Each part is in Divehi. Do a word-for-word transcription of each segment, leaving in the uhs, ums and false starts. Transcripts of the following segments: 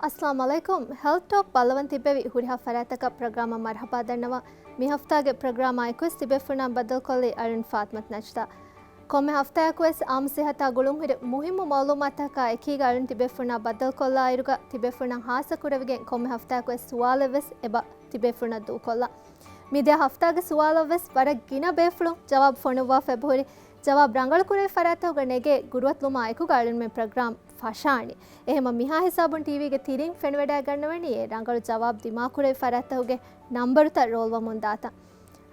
އައްސަލާމު ޢަލައިކުމް. ހެލްތް ޓޯކް ބައްލަވަން ތިއްބެވި ހުރިހާ ފަރާތްތަކަށް ޕްރޮގްރާމަށް މަރުޙަބާ ދަންނަވަން. މި ހަފްތާގެ ޕްރޮގްރާމާ އެކުވެސް ތިބޭފުޅުންނާ ބައްދަލުކޮށްލީ އަޅުން ފާތުމަތު ނަޖްދާ. ކޮންމެ ހަފްތާއަކުވެސް އާއްމު ސިއްހަތާ ގުޅުންހުރި މުހިއްމު މައުލޫމާތަކާ އެކީގަ އަޅުން ތިބޭފުޅުންނާ ބައްދަލުކޮށްލާއިރުގަ ތިބޭފުޅުންނަށް ހާއްސަ ކުރެވިގެން ކޮންމެ ހަފްތާއަކުވެސް ސުވާލެއްވެސް އެބަ ތިބޭފުޅުންނަށް ދޫކޮށްލަން. މިދިޔަ ހަފްތާގެ ސުވާލަށްވެސް ވަރަށް ގިނަ ބޭފުޅުން ޖަވާބު ފޮނުއްވާފަ އެބަހުރި. ޖަވާބު ރަނގަޅު ކުރެވި ފަރާތްތަކުގަ ނެގޭ ގުރުއަތުލުމާ އެކުގަ އަޅުންމެން ޕްރޮގްރާމް ފަށާނީ. އެހެމަ މިހާ ހިސާބުން ޓީވީގެ ތިރިން ފެނިވަޑައިގަންނަވަނީ އެ ރަނގަޅު ޖަވާބު ދިމާކުރެވި ފަރާތްތަކުގެ ނަންބަރުތައް ރޯލްވަމުން ދާތަން.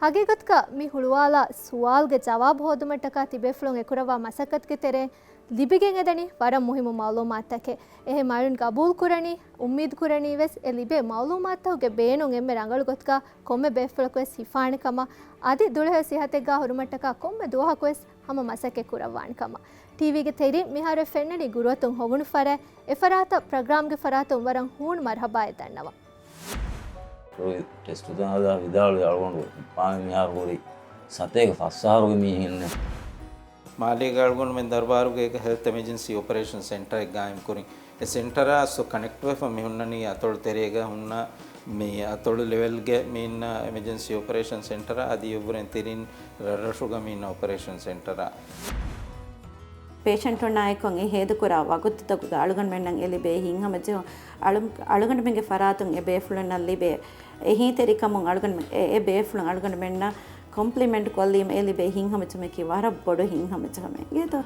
ހަގީގަތުގަ މި ހުޅުވާލާ ސުވާލުގެ ޖަވާބު ހޯދުމަށްޓަކާ ތިބޭފުޅުން އެކުރައްވާ މަސައްކަތުގެ ތެރެއިން ލިބިގެން އެދަނީ ވަރަށް މުހިއްމު މައުލޫމާތުތަކެއް. އެހެން އަޅުން ގަބޫލު ކުރަނީ، އުއްމީދު ކުރަނީ ވެސް އެ ލިބޭ މައުލޫމާތުތަކުގެ ބޭނުން އެންމެ ރަނގަޅު ގޮތުގަ ކޮންމެ ބޭފުޅަކުވެސް ހިފާނެ ކަމަށް، އަދި ދުޅަހެޔޮ ސިއްހަތެއްގާ ހުރުމަށްޓަކާ ކޮންމެ ދުވަހަކުވެސް ހަމަ މަސައްކަތް ކުރައްވާނެ ކަމަށް. ޓީވީގެ ތެރެއިން މިހާރު ފެންނަނީ ގުރުއަތުން ހޮވުނު ފަރާތް. އެ ފަރާތަށް ޕްރޮގްރާމްގެ ފަރާތުން ވަރަށް ހޫނު މަރުޙަބާއެއް ދަންނަވަން. ޓެސްޓު ދާލާ ވިދާޅުވި އަޅުގަނޑު މާ މިހާރު ހުރި ސަތޭކަ ފަސް އަހަރުގެ މީހެއް ނެތް. މާލޭގަ އަޅުގަނޑުމެން ދަރުބާރުގައިގަ ހެލްތް އެމަޖެންސީ އޮޕަރޭޝަން ސެންޓަރެއް ގާއިމް ކުރިން. އެ ސެންޓަރާ އަސްލު ކަނެކްޓްވެފަ މި ހުންނަނީ އަތޮޅު ތެރޭގަ ހުންނަ މި އަތޮޅު ލެވެލްގެ މި އިންނަ އެމަޖެންސީ އޮޕަރޭޝަން ސެންޓަރާ އަދި އެއްވުރެން ތިރިން ރަށްރަށުގަ މި އިންނަ އޮޕަރޭޝަން ސެންޓަރާ. ޕޭޝަންޓުންނާއެކު އެ ހޭދަކުރާ ވަގުތުތަކުގަ އަޅުގަނޑުމެންނަށް އެ ލިބޭ ހިތްހަމަޖެހުން، އަޅު-، އަޅުގަނޑުމެންގެ ފަރާތުން އެ ބޭފުޅުންނަށް ލިބޭ އެހީތެރިކަމުން އަޅުގަނޑުމެން އެ، އެ ބޭފުޅުން އަޅުގަނޑުމެންނަށް ކޮމްޕްލިމެންޓް ކޮށްލީމަ އެ ލިބޭ ހިތްހަމަޖެހުމަކީ ވަރަށް ބޮޑު ހިތްހަމަޖެހުމެއް އިނގޭތޯ.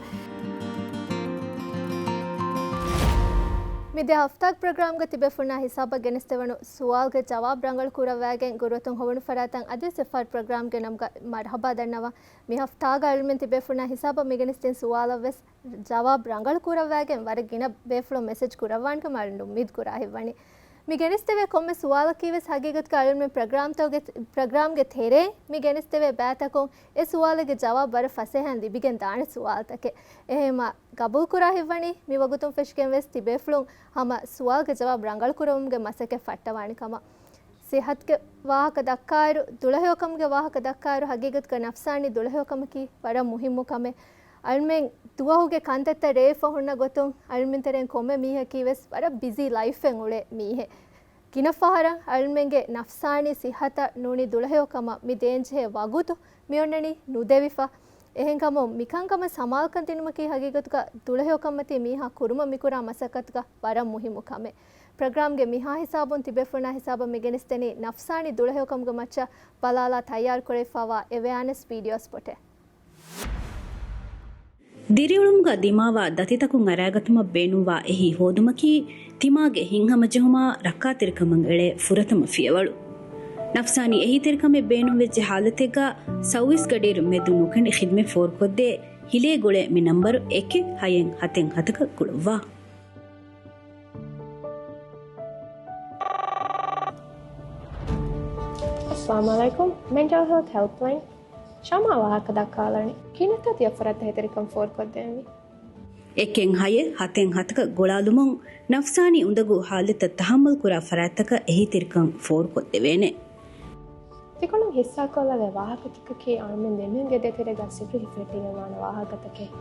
މިދިޔަ ހަފްތާގެ ޕްރޮގްރާމްގަ ތިބޭފުޅުންނާ ހިސާބަށް ގެނެސްދެވުނު ސުވާލުގެ ޖަވާބު ރަނގަޅު ކުރައްވާގެން ގުރުއަތުން ހޮވުނު ފަރާތަށް އަދިވެސް އެއްފަހަރު ޕްރޮގްރާމްގެ ނަމުގަ މަރުޙަބާ ދަންނަވަން. މި ހަފްތާގަ އަޅުމެން ތިބޭފުޅުންނާ ހިސާބަށް މިގެނެސްދިން ސުވާލަށްވެސް ޖަވާބު ރަނގަޅު ކުރައްވާގެން ވަރަށް ގިނަ ބޭފުޅުން މެސެޖް ކުރައްވާނެ ކަމަށް އަޅުން އުއްމީދު ކުރާ ހެއްވަނީ. މި ގެނެސްދެވޭ ކޮންމެ ސުވާލަކީ ވެސް ހަގީގަތުގަ އަޅުމެން ޕްރޮގްރާމްތަކުގެ، ޕްރޮގްރާމްގެ ތެރެއިން މި ގެނެސްދެވޭ ބައިތަކުން އެ ސުވާލެއްގެ ޖަވާބު ވަރަށް ފަސޭހައިން ލިބިގެން ދާނެ ސުވާލުތަކެއް. އެހެންމަ ގަބޫލު ކުރާ ހެއްވަނީ މި ވަގުތުން ފެށިގެން ވެސް ތިބޭފުޅުން ހަމަ ސުވާލުގެ ޖަވާބު ރަނގަޅު ކުރުމުގެ މަސައްކަތް ފައްޓަވާނެ ކަމަށް. ސިއްހަތުގެ ވާހަކަ ދައްކާއިރު، ދުޅަހެޔޮކަމުގެ ވާހަކަ ދައްކާއިރު، ހަގީގަތުގަ ނަފްސާނީ ދުޅަހެޔޮކަމަކީ ވަރަށް މުހިއްމު ކަމެއް. އަޅުމެން ދުވަހުގެ ކަންތައްތައް ރޭވިފަ ހުންނަ ގޮތުން، އަޅުމެން ތެރެއިން ކޮންމެ މީހަކީ ވެސް ވަރަށް ބިޒީ ލައިފެއް އުޅޭ މީހެއް. ގިނަ ފަހަރަށް އަޅުމެންގެ ނަފްސާނީ ސިއްހަތަށް ނޫނީ ދުޅަހެޔޮކަމަށް މި ދޭންޖެހޭ ވަގުތު މި އޮންނަނީ ނުދެވިފަ. އެހެންކަމުން މިކަންކަމަށް ސަމާލުކަން ދިނުމަކީ ހަގީގަތުގަ ދުޅަހެޔޮކަންމަތީ މީހާ ކުރުމަށް މިކުރާ މަސައްކަތުގަ ވަރަށް މުހިއްމު ކަމެއް. ޕްރޮގްރާމްގެ މިހާ ހިސާބުން ތިބޭފުޅުންނާ ހިސާބަށް މިގެނެސްދެނީ ނަފްސާނީ ދުޅަހެޔޮކަމުގެ މައްޗަށް ބަލާލާ ތައްޔާރުކުރެވިފައިވާ އެވެއާނެސް ވީޑިއޯ ސްޕޮޓެއް. ދިރިއުޅުމުގަ ދިމާވާ ދަތިތަކުން އަރާގަތުމަށް ބޭނުންވާ އެހީ ހޯދުމަކީ، ތިމާގެ ހިތްހަމަޖެހުމާ ރައްކާތެރިކަމަށް އެޅޭ ފުރަތަމަ ފިޔަވަޅު. ނަފްސާނީ އެހީތެރިކަމެއް ބޭނުންވެއްޖެ ހާލަތެއްގަ، ސައުވީސް ގަޑިއިރު މެދު ނުކެނޑި ޚިދުމަތް ފޯރުކޮށްދޭ، ހިލޭ ގުޅޭ މި ނަންބަރު އެކެއް ހައެއް ހަތެއް ހަތަކަށް ގުޅުއްވާ. އައްސަލާމު ޢަލައިކުމް. މެންޓަލް ހެލްތް ހެލްޕްލައިން. ޝަމާ ވާހަކަ ދައްކާލަނީ. ކިހިނެއްތޯ ތިޔަ ފުރަތަމަ އެހީތެރިކަން ފޯރުކޮށްދޭންވީ؟ އެކެއް ހައެއް ހަތެއް ހަތަކަށް ގުޅާލުމުން ނަފްސާނީ އުނދަގޫ ހާލަތްތައް ތަހައްމަލް ކުރާ ފަރާތްތަކަށް އެހީތެރިކަން ފޯރުކޮށްދެވޭނެ. ތިކޮޅުން ހިއްސާކޮށްލަވޭ ވާހަކަތަކަކީ އަޅުމެން ދެމީހުންގެ ދޭތެރޭގަ ސިއްރު ހިފެހެއްޓިގެންވާނެ ވާހަކަތަކެއް.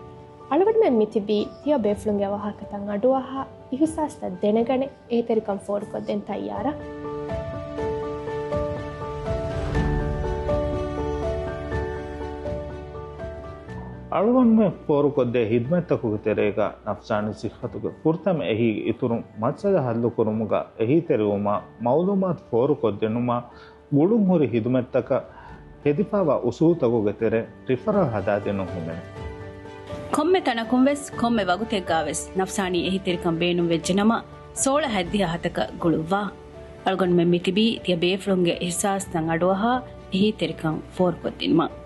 އަޅުގަނޑުމެން މިތިބީ ތިޔަބޭފުޅުންގެ ވާހަކަތައް އަޑުއަހާ، އިހުސާސްތައް ދެނެގަނެ، އެހީތެރިކަން ފޯރުކޮށްދޭން ތައްޔާރަށް. އަޅުގަނޑުމެން ފޯރުކޮށްދޭ ހިދުމަތްތަކުގެ ތެރޭގަ ނަފްސާނީ ސިއްހަތުގެ ފުރަތަމަ އެހީގެ އިތުރުން މައްސަލަ ހައްލުކުރުމުގަ އެހީތެރިވުމާ، މައުލޫމާތު ފޯރުކޮށްދިނުމާ، ގުޅުންހުރި ހިދުމަތްތަކަށް ހެދިފައިވާ އުސޫލުތަކުގެ ތެރެއިން ރިފަރަލް ހަދާދިނުން ހިމެނޭ. ކޮންމެ ތަނަކުން ވެސް، ކޮންމެ ވަގުތެއްގާ ވެސް ނަފްސާނީ އެހީތެރިކަން ބޭނުން ވެއްޖެ ނަމަ، ސޯޅަ ހަތްދިހަ ހަތަކަށް ގުޅުއްވާ. އަޅުގަނޑުމެން މިތިބީ ތިޔަ ބޭފުޅުންގެ އިހްސާސްތައް އަޑުއަހާ އެހީތެރިކަން ފޯރުކޮށްދިނުމަށް.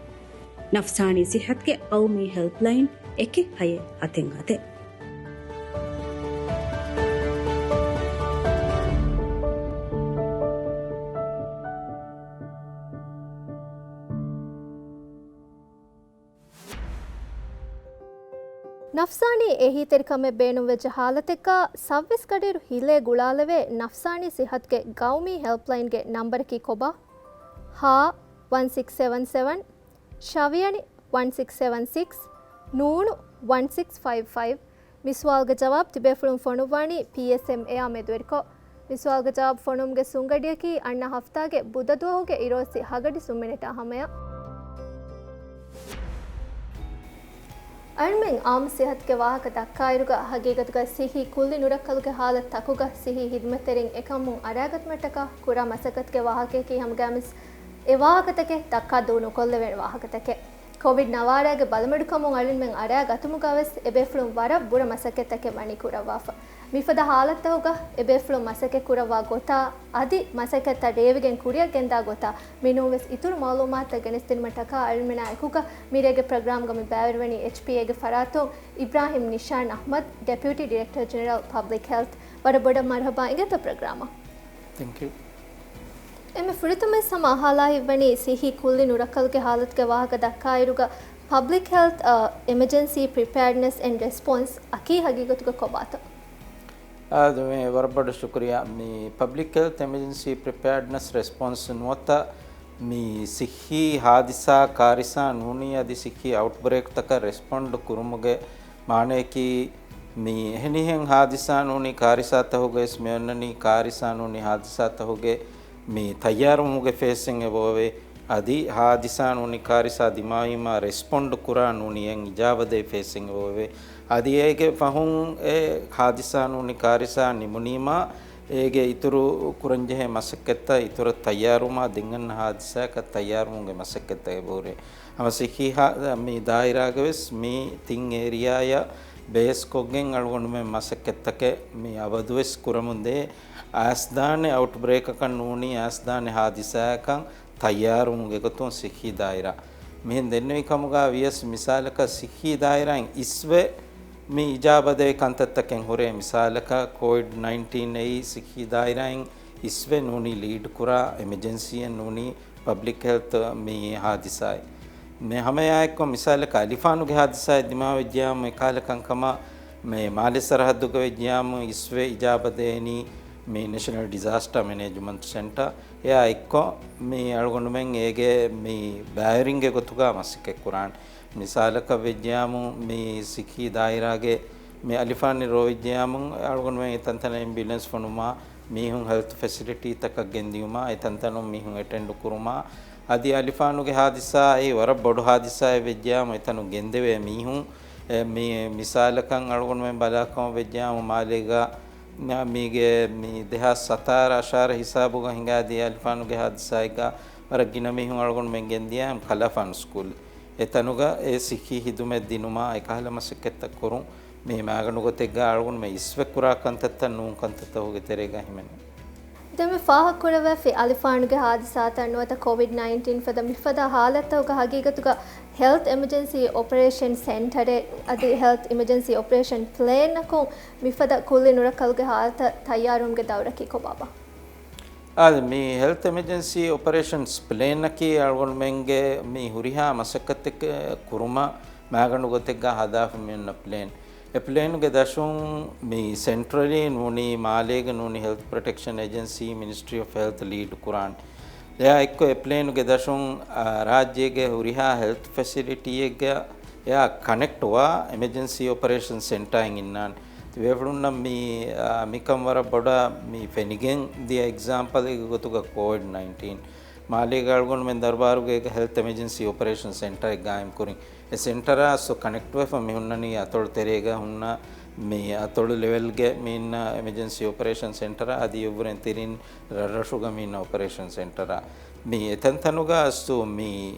ނަފްސާނީ ސިއްހަތުގެ ޤައުމީ ހެލްޕްލައިން އެކެއް ހައެއް ހަތެއް ހަތެއް. ނަފްސާނީ އެހީތެރިކަމެއް ބޭނުންވެއްޖެ ހާލަތެއްގަ، ސައުވީސް ގަޑިއިރު ހިލޭ ގުޅާލެވޭ ނަފްސާނީ ސިއްހަތުގެ ގައުމީ ހެލްޕްލައިންގެ ނަންބަރަކީ ކޮބާ؟ ހާ ވަން ސިކްސް ސެވަން ސެވަން، ޝަވިޔަނި ވަން ސިކްސް ސެވަން ސިކްސް، ނޫނު ވަން ސިކްސް ފައިވް ފައިވް، މި ސުވާލުގެ ޖަވާބު ތިބޭފުޅުން ފޮނުއްވާނީ ޕީއެސްއެމްއޭއާ މެދުވެރިކޮށް. މި ސުވާލުގެ ޖަވާބު ފޮނުވުމުގެ ސުންގަޑިއަކީ އަންނަ ހަފްތާގެ ބުދަ ދުވަހުގެ އިރުއޮއްސި ހަގަޑި ސުންމިނެޓާ ހަމަޔަށް. އަޅުމެން އާއްމު ސިހަތުގެ ވާހަކަ ދައްކާއިރުގަ، ހަގީގަތުގަ ސިއްހީ ކުއްލި ނުރައްކަލުގެ ހާލަތު ތަކުގަ ސިއްހީ ހިދުމަތްތެރިން އެކަމުން އަރާގަތުމަށްޓަކާ ކުރާ މަސައްކަތުގެ ވާހަކަޔަކީ ހަމަގައިމުވެސް އެ ވާހަކަތަކެއް ދައްކާ ދޫ ނުކޮށްލެވޭނެ ވާހަކަތަކެއް. ކޮވިޑް ނަވާރައިގެ ބަލަމެޑުކަމުން އަޅުމެން އަރާގަތުމުގަވެސް އެބޭފުޅުން ވަރަށް ބުރަ މަސައްކަތްތަކެއް ވަނީ ކުރައްވާފަ. މިފަދަ ހާލަތުތަކުގަ އެބޭފުޅުން މަސައްކަތް ކުރައްވާ ގޮތާ އަދި މަސައްކަތްތައް ރޭވިގެން ކުރިއަށް ގެންދާ ގޮތާ މިނޫންވެސް އިތުރު މައުލޫމާތުތައް ގެނެސްދިނުމަށްޓަކާ އަޅުމެނާ އެކުގަ މިރޭގެ ޕްރޮގްރާމްގަ މި ބައިވެރިވަނީ އެޗްޕީއޭގެ ފަރާތުން އިބްރާހިމް ނިޝާން އަޙްމަދު، ޑެޕިއުޓީ ޑިރެކްޓަރ ޖެނެރަލް ޕަބްލިކް ހެލްތް. ވަރަށް ބޮޑަށް މަރުޙަބާ އިނގޭތޯ ޕްރޮގްރާމަށް. ތެންކް ޔޫ. އެންމެ ފުރަތަމަވެސް ހަމަ އަހާލާ ހިތްވަނީ ސިއްހީ ކުއްލި ނުރައްކަލުގެ ހާލަތުގެ ވާހަކަ ދައްކާއިރުގަ ޕަބްލިކް ހެލްތް، އަ، އެމަޖެންސީ ޕްރިޕެއާޑްނަސް އެންޑް ރެސްޕޮންސް އަކީ ހަގީގަތުގަ ކޮބާތޯ؟ އާދެ، ވަރަށް ބޮޑަށް ޝުކުރިއްޔާ. މި ޕަބްލިކް ހެލްތް އެމަޖެންސީ ޕްރިޕެއާޑްނަސް ރެސްޕޮންސް ނުވަތަ މި ސިއްހީ ހާދިސާ ކާރިސާ ނޫނީ އަދި ސިއްހީ އައުޓްބްރޭކްތަކަށް ރެސްޕޮންޑް ކުރުމުގެ މާނަޔަކީ، މި އެހެނިހެން ހާދިސާ ނޫނީ ކާރިސާތަކުގައި ވެސް މި އޮންނަނީ ކާރިސާ ނޫނީ ހާދިސާތަކުގެ މި ތައްޔާރުވުމުގެ ފޭސްއެއް އެބައޮވޭ. އަދި ހާދިސާ ނޫނީ ކާރިސާ ދިމާވީމާ ރެސްޕޮންޑް ކުރާ ނޫނީ އެއް އިޖާބަދޭ ފޭސްއެއް އެބައޮވޭ. އަދި އޭގެ ފަހުން އެ ހާދިސާ ނޫނީ ކާރިސާ ނިމުނީމާ އޭގެ އިތުރު ކުރަންޖެހޭ މަސައްކަތްތައް އިތުރަށް ތައްޔާރުވުމާ ދެން އަންނަ ހާދިސާއަކަށް ތައްޔާރުވުމުގެ މަސައްކަތްތައް އެބަހުރޭ. ހަމަ ސިއްހީ ހާ-، މި ދާއިރާގަވެސް މި ތިން އޭރިއާއަށް ބޭސްކޮށްގެން އަޅުގަނޑުމެން މަސައްކަތްތަކެއް މި އަބަދުވެސް ކުރަމުންދޭ. އައިސްދާނެ އައުޓްބްރޭކަކަށް ނޫނީ އައިސްދާނެ ހާދިސާއަކަށް ތައްޔާރުވުމުގެ ގޮތުން ސިއްހީ ދާއިރާ. މިހެން ދެންނެވި ކަމުގަ ވިޔަސް މިސާލަކަށް ސިއްހީ ދާއިރާއިން އިސްވެ މި އިޖާބަދޭ ކަންތައްތަކެއް ހުރޭ. މިސާލަކަށް ކޯވިޑް ނައިންޓީން އެއީ ސިއްހީ ދާއިރާއިން އިސްވެ ނޫނީ ލީޑް ކުރާ އެމަޖެންސީއެއް ނޫނީ ޕަބްލިކް ހެލްތް މި ހާދިސާއެއް. މި ހަމައާއެއްކޮށް މިސާލަކަށް އަލިފާނުގެ ހާދިސާއެއް ދިމާވެއްޖިޔާމު އެކަހަލަ ކަންކަމަށް މި މާލެ ސަރަހައްދުގަ ވެއްޖިޔާމު އިސްވެ އިޖާބަދޭނީ މި ނެޝަނަލް ޑިޒާސްޓާ މެނޭޖްމަންޓް ސެންޓަރ. އެއާ އެއްކޮށް މި އަޅުގަނޑުމެން އޭގެ މި ބައިވެރިންގެ ގޮތުގަ މަސައްކަތް ކުރާން. މިސާލަކަށް ވެއްޖިޔާމު މި ސިއްހީ ދާއިރާގެ މި އަލިފާނެއް ރޯވެއްޖިޔާމު އަޅުގަނޑުމެން އެތަންތަނަށް އެމްބިއުލެންސް ފޮނުވުމާ، މީހުން ހެލްތު ފެސިލިޓީތަކަށް ގެންދިޔުމާ، އެތަންތަނުން މީހުން އެޓެންޑް ކުރުމާ، އަދި އަލިފާނުގެ ހާދިސާއެއް ވަރަށް ބޮޑު ހާދިސާއެއް ވެއްޖިޔާމު އެތަނުން ގެންދެވޭ މީހުން، އެ، މި، މިސާލަކަށް އަޅުގަނޑުމެން ބަލާކަމަށް ވެއްޖިޔާމު މާލޭގަ މި، މީގެ މި ދެހާސް ސަތާރަ އަށާރަ ހިސާބުގަ ހިނގާދިޔަ އަލިފާނުގެ ހާދިސާއެއްގަ ވަރަށް ގިނަ މީހުން އަޅުގަނޑުމެން ގެންދިޔަ ކަލާފާނު ސްކޫލް. އެތަނުގަ އެ ސިއްހީ ހިދުމަތް ދިނުމާ އެކަހަލަ މަސައްކަތްތައް ކުރުން މި މައިގަނޑު ގޮތެއްގަ އަޅުގަނޑުމެން އިސްވެ ކުރާ ކަންތައްތައް ނޫން ކަންތައްތަކުގެ ތެރޭގަ ހިމެނޭ. ދެން މި ފާހަގަކުރައްވައިފި އަލިފާނުގެ ހާދިސާތައް ނުވަތަ ކޮވިޑް ނައިންޓީން ފަދަ މިފަދަ ހާލަތްތަކުގަ ހަގީގަތުގަ ހެލްތް އެމަޖެންސީ އޮޕަރޭޝަން ސެންޓަރެއް އަދި ހެލްތް އެމަޖެންސީ އޮޕަރޭޝަން ޕްލޭންއަކުން މިފަދަ ކުއްލި ނުރައްކަލުގެ ހާލަތަށް ތައްޔާރުވުމުގެ ދައުރަކީ ކޮބާބާ؟ އާދެ، މި ހެލްތް އެމަޖެންސީ އޮޕަރޭޝަންސް ޕްލޭންއަކީ އަޅުގަނޑުމެންގެ މި ހުރިހާ މަސައްކަތެއް ކުރުމަށް މައިގަނޑު ގޮތެއްގަ ހަދާފަ މިއޮންނަ ޕްލޭން. އެ ޕްލޭނުގެ ދަށުން މި ސެންޓްރަލީ ނޫނީ މާލޭގެ ނޫނީ ހެލްތް ޕްރޮޓެކްޝަން އެޖެންސީ މިނިސްޓްރީ އޮފް ހެލްތް ލީޑް ކުރާނެ. އެއާ އެއްކޮށް އެ ޕްލޭނުގެ ދަށުން، އާ، ރާއްޖޭގެ ހުރިހާ ހެލްތް ފެސިލިޓީއެއްގަ އެއާ ކަނެކްޓްވާ އެމަޖެންސީ އޮޕަރޭޝަން ސެންޓާއިން އިންނާނެ. ތިބޭފުޅުންނަށް މި، އާ، މިކަން ވަރަށް ބޮޑަށް މި ފެނިގެން ދިޔަ އެގްޒާމްޕަލެއްގެ ގޮތުގަ ކޯވިޑް ނައިންޓީން މާލޭގަ އަޅުގަނޑުމެން ދަރުބާރުގޭގަ ހެލްތް އެމަޖެންސީ އޮޕަރޭޝަން ސެންޓަރެއް ގާއިމް ކުރިން. އެ ސެންޓަރާ ސޮ ކަނެކްޓްވެފަ މި ހުންނަނީ އަތޮޅު ތެރޭގަ ހުންނަ މި އަތޮޅު ލެވެލްގެ މި އިންނަ އެމަޖެންސީ އޮޕަރޭޝަން ސެންޓަރާ އަދި އެއްވުރެން ތިރިން ރަށްރަށުގަ މި އިންނަ އޮޕަރޭޝަން ސެންޓަރާ. މި އެތަންތަނުގަ ސު މި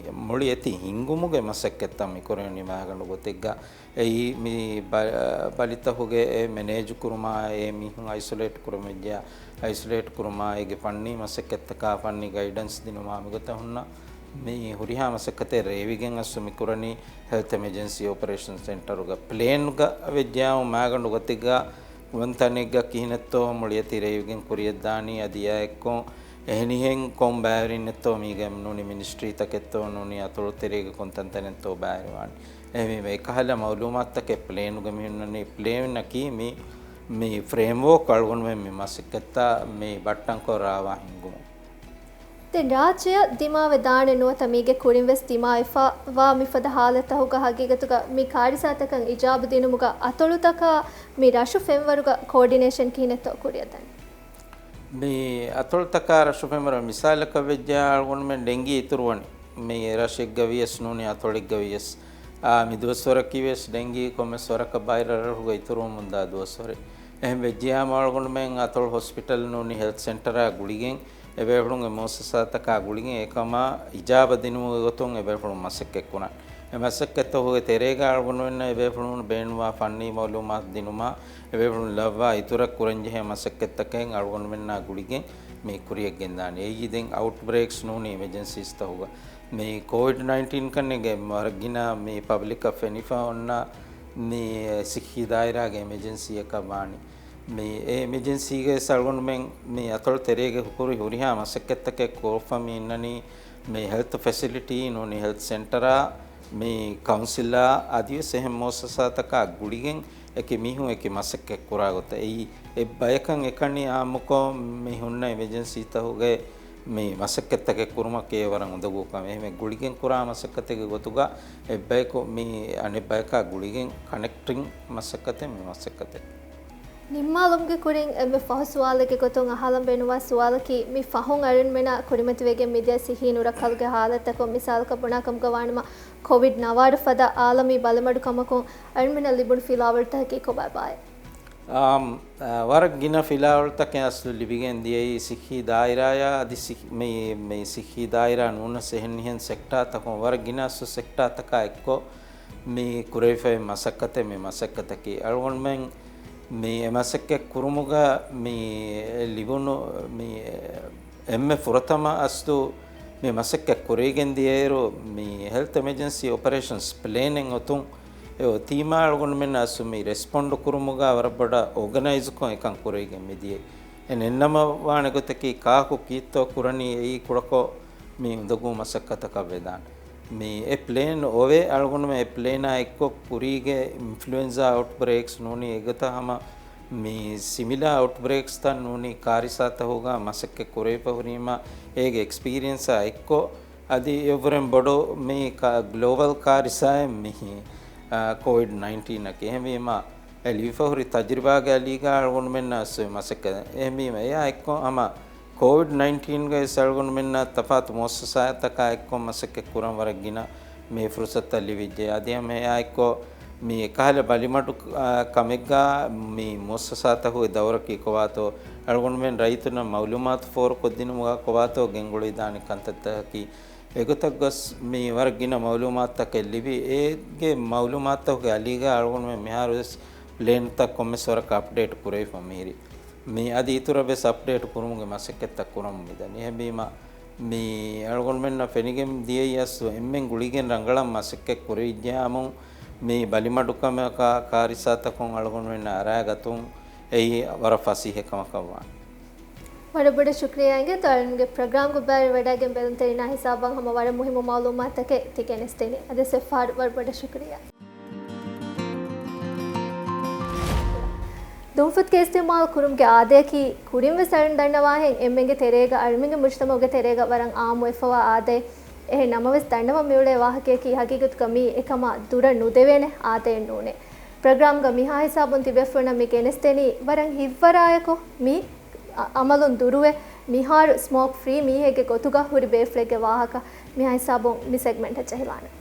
މުޅި އެތި ހިންގުމުގެ މަސައްކަތްތައް މި ކުރެވެނީ މައިގަނޑު ގޮތެއްގަ. އެއީ މި ބަ-، ބަލިތަކުގެ އެ މެނޭޖު ކުރުމާ، އެ މީހުން އައިސޮލޭޓް ކުރަމުން ވެއްޖެޔާ، އައިސޮލޭޓް ކުރުމާ، އޭގެ ފަންނީ މަސައްކަތްތަކާ، ފަންނީ ގައިޑެންސް ދިނުމާ، މިގޮތަށް ހުންނަ މި ހުރިހާ މަސައްކަތެއް ރޭވިގެން އަސްލު މި ކުރަނީ ހެލްތް އެމަޖެންސީ އޮޕަރޭޝަން ސެންޓަރުގަ. ޕްލޭންގަ ވެއްޖެޔާމު މައިގަނޑު ގޮތެއްގަ ކޮންތަނެއްގަ ކިހިނެއްތޯ މުޅިއަތި ރޭވިގެން ކުރިޔަށްދާނީ، އަދި އެއާ އެއްކޮށް އެހެނިހެން ކޮން ބައިވެރިންނެއްތޯ މީގެ ނޫނީ މިނިސްޓްރީތަކެއްތޯ ނޫނީ އަތޮޅު ތެރޭގެ ކޮންތަންތަނެއްތޯ ބައިވެރިވާނީ. އެހެންވީމަ އެކަހަލަ މައުލޫމާތުތަކެއް ޕްލޭނުގަ މި ހުންނަނީ. ޕްލޭނަކީ މި، މި ފްރޭމްވޯކް އަޅުގަނޑުމެން މި މަސައްކަތްތައް މި ބައްޓަންކޮށް ރާވާ ހިންގުމުން. ދެން ރާއްޖެއަށް ދިމާވެ ދާނެ ނުވަތަ މީގެ ކުރިން ވެސް ދިމާވެފަ ވާ މިފަދަ ހާލަތްތަކުގަ ހަގީގަތުގަ މި ކާރިސާތަކަށް އިޖާބަ ދިނުމުގަ އަތޮޅުތަކާ މި ރަށު ފެންވަރުގަ ކޯޑިނޭޝަން ކިހިނެއްތޯ ކުރިއަށް ދަނީ؟ މި އަތޮޅުތަކާ ރަށު ފެންވަރު މިސާލަކަށް ވެއްޖެ އަޅުގަނޑުމެން ޑެންގީ އިތުރުވަނީ. މި ރަށެއްގަ ވިޔަސް ނޫނީ އަތޮޅެއްގަ ވިޔަސް. އާ، މި ދުވަސްވަރަކީ ވެސް ޑެންގީ ކޮންމެސް ވަރަކަށް ބައިރަށް ރަށުގަ އިތުރުވަމުންދާ ދުވަސްވަރެއް. އެހެން ވެއްޖިއްޔާމު އަޅުގަނޑުމެން އަތޮޅު ހޮސްޕިޓަލް ނޫނީ ހެލްތް ސެންޓަރާ ގުޅިގެން އެބޭފުޅުންގެ މުއައްސަސާތަކާ ގުޅިގެން އެކަމާ އިޖާބަ ދިނުމުގެ ގޮތުން އެބޭފުޅުން މަސައްކަތް ކުރަން. އެ މަސައްކަތްތަކުގެ ތެރޭގަ އަޅުގަނޑުމެންނަށް އެބޭފުޅުން ބޭނުންވާ ފަންނީ މައުލޫމާތު ދިނުމާ، އެބޭފުޅުން ލައްވާ އިތުރަށް ކުރަންޖެހޭ މަސައްކަތްތަކެއް އަޅުގަނޑުމެންނާ ގުޅިގެން މި ކުރިއަށް ގެންދާނެ. އެއީ ދެން އައުޓްބްރޭކްސް ނޫނީ އެމަޖެންސީސްތަކުގަ. މި ކޯވިޑް ނައިންޓީން ކަންނޭނގެ ވަރަށް ގިނަ މި ޕަބްލިކަށް ފެނިފަ އޮންނަ މި ސިއްހީ ދާއިރާގެ އެމަޖެންސީއަކަށް ވާނީ. މި އެ އެމަޖެންސީގައި އަޅުގަނޑުމެން މި އަތޮޅު ތެރޭގެ ހުކުރި ހުރިހާ މަސައްކަތްތަކެއް ކޮށްފަ މި އިންނަނީ މި ހެލްތު ފެސިލިޓީ ނޫނީ ހެލްތް ސެންޓަރާ، މި ކައުންސިލާ އަދިވެސް އެހެން މުއައްސަސާތަކާ ގުޅިގެން އެކި މީހުން އެކި މަސައްކަތް ކުރާ ގޮތަށް. އެއީ އެއް ބަޔަކަށް އެކަނި އާއްމުކޮށް މި ހުންނަ އެމަޖެންސީތަކުގެ މި މަސައްކަތްތަކެއް ކުރުމަކީ ވަރަށް އުނދަގޫ ކަމެއް. އެހެންވެ ގުޅިގެން ކުރާ މަސައްކަތެއްގެ ގޮތުގަ އެއްބަޔަކު މި އަނެއް ބަޔަކާ ގުޅިގެން ކަނެކްޓިން މަސައްކަތެއް މި މަސައްކަތެއް. ނިންމާލުމުގެ ކުރިން އެންމެ ފަހު ސުވާލެއްގެ ގޮތުން އަހާލަން ބޭނުންވާ ސުވާލަކީ، މި ފަހުން އަޅުގަނޑުމެންނާ ކުރިމަތިވެގެން މިދިޔަ ސިއްހީ ނުރައްކަލުގެ ހާލަތްތަކުން މިސާލަކަށް ބުނާކަމުގަ ވާނަމަ، ކޮވިޑް ނަވާރަ ފަދަ އާލަމީ ބަލިމަޑުކަމަކުން އަޅުގަނޑުމެންނަށް ލިބުނު ފިލާވަޅުތަކަކީ ކޮބާބާއޭ؟ އާމް، އާ، ވަރަށް ގިނަ ފިލާވަޅުތަކެއް އަސްލު ލިބިގެން ދިޔައީ ސިއްހީ ދާއިރާޔާ އަދި ސި-، މި، މި ސިއްހީ ދާއިރާ ނޫނަސް އެހެން އެހެން ސެކްޓާތަކުން ވަރަށް ގިނަ އަސްލު ސެކްޓާތަކާ އެއްކޮށް މި ކުރެވިފައި މަސައްކަތެއް މި މަސައްކަތަކީ. އަޅުގަނޑުމެން މި އެ މަސައްކަތް ކުރުމުގަ މި ލިބުނު މި އެންމެ ފުރަތަމަ އަސްލު މި މަސައްކަތް ކުރެވިގެން ދިޔައިރު، މި ހެލްތް އެމަޖެންސީ އޮޕަރޭޝަންސް ޕްލޭނެއް އޮތުން އެ އޮތީމާ އަޅުގަނޑުމެން އަސްލު މި ރެސްޕޮންޑު ކުރުމުގަ ވަރަށް ބޮޑަށް އޯގަނައިޒުކޮށް އެކަން ކުރެވިގެން މިދިޔައީ. އެ ނެންނަމަ ވާނެ ގޮތަކީ ކާކު ކީއްތޯ ކުރަނީ އެއީ ކުޑަކޮށް މި އުނދަގޫ މަސައްކަތަކަށް ވެދާނެ. މި އެ ޕްލޭން އޮވޭ އަޅުގަނޑުމެން އެ ޕްލޭނާ އެއްކޮށް ކުރީގެ އިންފްލުއެންޒާ އައުޓްބްރޭކްސް ނޫނީ އެގޮތަށް ހަމަ މި ސިމިލާ އައުޓްބްރޭކްސްތައް ނޫނީ ކާރިސާތަކުގަ މަސައްކަތް ކުރެވިފަ ހުރީމަ، އޭގެ އެކްސްޕީރިއެންސާ އެއްކޮށް، އަދި އެއްވުރެން ބޮޑު މި ކަ-، ގްލޯބަލް ކާރިސާއެއް މި، އާ، ކޯވިޑް ނައިންޓީނަކީ. އެހެންވީމަ، އެ ލިބިފަ ހުރި ތަޖުރިބާގެ އަލީގަ އަޅުގަނޑުމެންނަށް އަސްލު މަސައްކަތް. އެހެންވީމަ، އެއާ އެއްކޮށް ހަމަ ކޯވިޑް ނައިންޓީންގައި އަޅުގަނޑުމެންނަށް ތަފާތު މުއައްސަސާތަކާ އެއްކޮށް މަސައްކަތް ކުރަން ވަރަށް ގިނަ މި ފުރުސަތުތައް ލިބިއްޖެ. އަދި ހަމަ އެއާ އެއްކޮށް މި އެކަހަލަ ބަލިމަޑު، އާ، ކަމެއްގަ މި މުއައްސަސާތަކުގެ ދައުރަކީ ކޮބާތޯ، އަޅުގަނޑުމެން ރައްޔިތުންނަށް މައުލޫމާތު ފޯރުކޮށްދިނުމުގަ ކޮބާތޯ ގެންގުޅިދާނެ ކަންތައްތަކަކީ. އެގޮތަށް ގޮސް މި ވަރަށް ގިނަ މައުލޫމާތުތަކެއް ލިބި، އޭގެ މައުލޫމާތުތަކުގެ އަލީގަ އަޅުގަނޑުމެން މިހާރުވެސް ޕްލޭންތައް ކޮންމެސް ވަރަކަށް އަޕްޑޭޓް ކުރެވިފަ މިހިރީ. މި އަދި އިތުރަށް ވެސް އަޕްޑޭޓް ކުރުމުގެ މަސައްކަތްތައް ކުރަމުން މިދަނީ. އެހެންވީމަ، މި އަޅުގަނޑުމެންނަށް ފެނިގެން ދިޔައީ އަސްލު އެންމެން ގުޅިގެން ރަނގަޅަށް މަސައްކަތް ކުރެވިއްޖެއްޔާމު، މި ބަލިމަޑުކަމަކާ ކާރިސާތަކުން އަޅުގަނޑުމެންނަށް އަރާގަތުން އެއީ ވަރަށް ފަސޭހަ ކަމަކަށް ވާނެ. ވަރަށް ބޮޑަށް ޝުކުރިއްޔާ އިނގޭތޯ އަޅުގަނޑުގެ ޕްރޮގްރާމްގަ ބައިވެރިވެވަޑައިގެން ބެލުންތެރިންނާ ހިސާބަށް ހަމަ ވަރަށް މުހިއްމު މައުލޫމާތުތަކެއް ތި ގެނެސްދިނީ. އަދިވެސް އެއްފަހަރު ވަރަށް ބޮޑަށް ޝުކުރިއްޔާ. ދުންފަތުގެ އިސްތިޢުމާލު ކުރުމުގެ އާދަޔަކީ ކުރިން ވެސް އަޅުން ދަންނަވާހެން އެންމެންގެ ތެރޭގަ އަޅުމެންގެ މުޖުތަމަޢުގެ ތެރޭގަ ވަރަށް އާއްމުވެފަވާ އާދައެއް. އެހެން ނަމަވެސް ދަންނަވަން މިއުޅޭ ވާހަކަޔަކީ ހަގީގަތުގަ މީ އެކަމާ ދުރަށް ނުދެވޭނެ އާދައެއް ނޫނޭ. ޕްރޮގްރާމްގަ މިހާ ހިސާބުން ތިބޭފުޅުންނަށް މި ގެނެސްދެނީ ވަރަށް ހިތްވަރާޔަކު މި އަ-، އަމަލުން ދުރުވެ، މިހާރު ސްމޯކް ފްރީ މީހެއްގެ ގޮތުގަ ހުރި ބޭފުޅެއްގެ ވާހަކަ. މިހާ ހިސާބުން މި ސެގްމެންޓަށް ޖެހިލާނަން.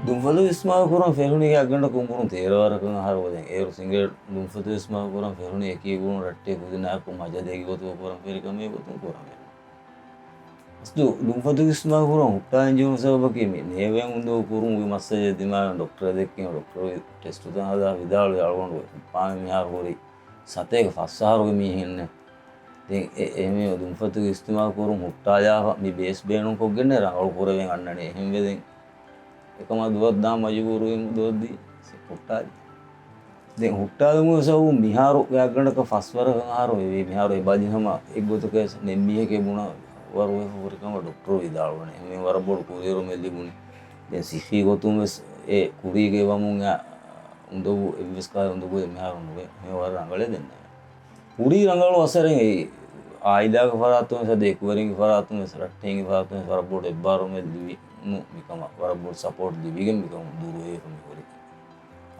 ދުންފަތުގެ އިސްތިޢުމާލު ކުރަން ފެށުނީ އަގަނޑަކު އުމުރުން ތޭރަ ވަރަކަށް އަހަރު ވަދެން. އޭރު ސިނގޭޓް ދުންފަތުގެ އިސްތިޢުމާލު ކުރަން ފެށުނީ އެކީ ގުޅުން ރައްޓެއް ކުދިންނާއެކު މަޖަދެއްގެ ގޮތުގަ ކުރަން ފެށި ކަމެއް ގޮތުން ކުރަން ފެށުނީ. އަސްލު ދުންފަތުގެ އިސްތިޢުމާލު ކުރަން ހުއްޓާލަން ޖެހުނު ސަބަބަކީ މި ނޭވެން އުނދަގޫ ކުރުމުގެ މައްސަލައެއް ދިމާވެ ޑޮކްޓަރަށް ދެއްކީމަ ޑޮކްޓަރު ޓެސްޓުތައް ހަދާ ވިދާޅުވި އަޅުގަނޑު އެ ހުއްޓާލަން މިހާރު ހުރީ ސަތޭކަ ފަސް އަހަރުގެ މީހެއްނެއް. ދެން އެ، އެހެންވެ ދުންފަތުގެ އިސްތިޢުމާލު ކުރުން ހުއްޓާލާފަ މި ބޭސް ބޭނުންކޮށްގެންނެއް ރަނގަޅު ކުރެވެން އަންނަނީ. އެހެންވެ ދެން އެކަމާ ދުވަސް ދާން މަޖުބޫރުވީމަ ދުވަސް ދީ ހުއްޓާލި. ދެން ހުއްޓާލުމުގެ ސަބަބުން މިހާރު ގާތްގަނޑަކަށް ފަސް ވަރަކަށް އަހަރު ވެވީ. މިހާރު އެބަލި ހަމަ އެއްގޮތަކަށް ނެތް މީހެކޭ ބުނާ ވަރު ވެފަ ހުރި ކަމަށް ޑޮކްޓަރު ވިދާޅުވަނީ. އެހެންވެ ވަރަށް ބޮޑު ކުރިއެރުމެއް ލިބުނީ. ދެން ސިއްހީ ގޮތުން ވެސް އެ ކުރީގައި ވަމުން އެ އުނދަގޫ އެއްވެސް ކާލެ އުނދަގޫ މިހާރު ނުވޭ. މި ވަރަށް ރަނގަޅޭ ދެންނެވެ. ކުރީ ރަނގަޅު އަސަރެއް އެއީ އާއިލާގެ ފަރާތުން ވެސް އަދި އެކުވެރިންގެ ފަރާތުން ވެސް ރައްޓެހިންގެ ފަރާތުން ވެސް ވަރަށް ބޮޑު އެއްބާރުމެއް ލިބި ނު މިކަމަށް ވަރަށް ބޮޑު ސަޕޯޓް ލިބިގެން މިކަމުން ދުރުހެލިފަ މި ހުރީ.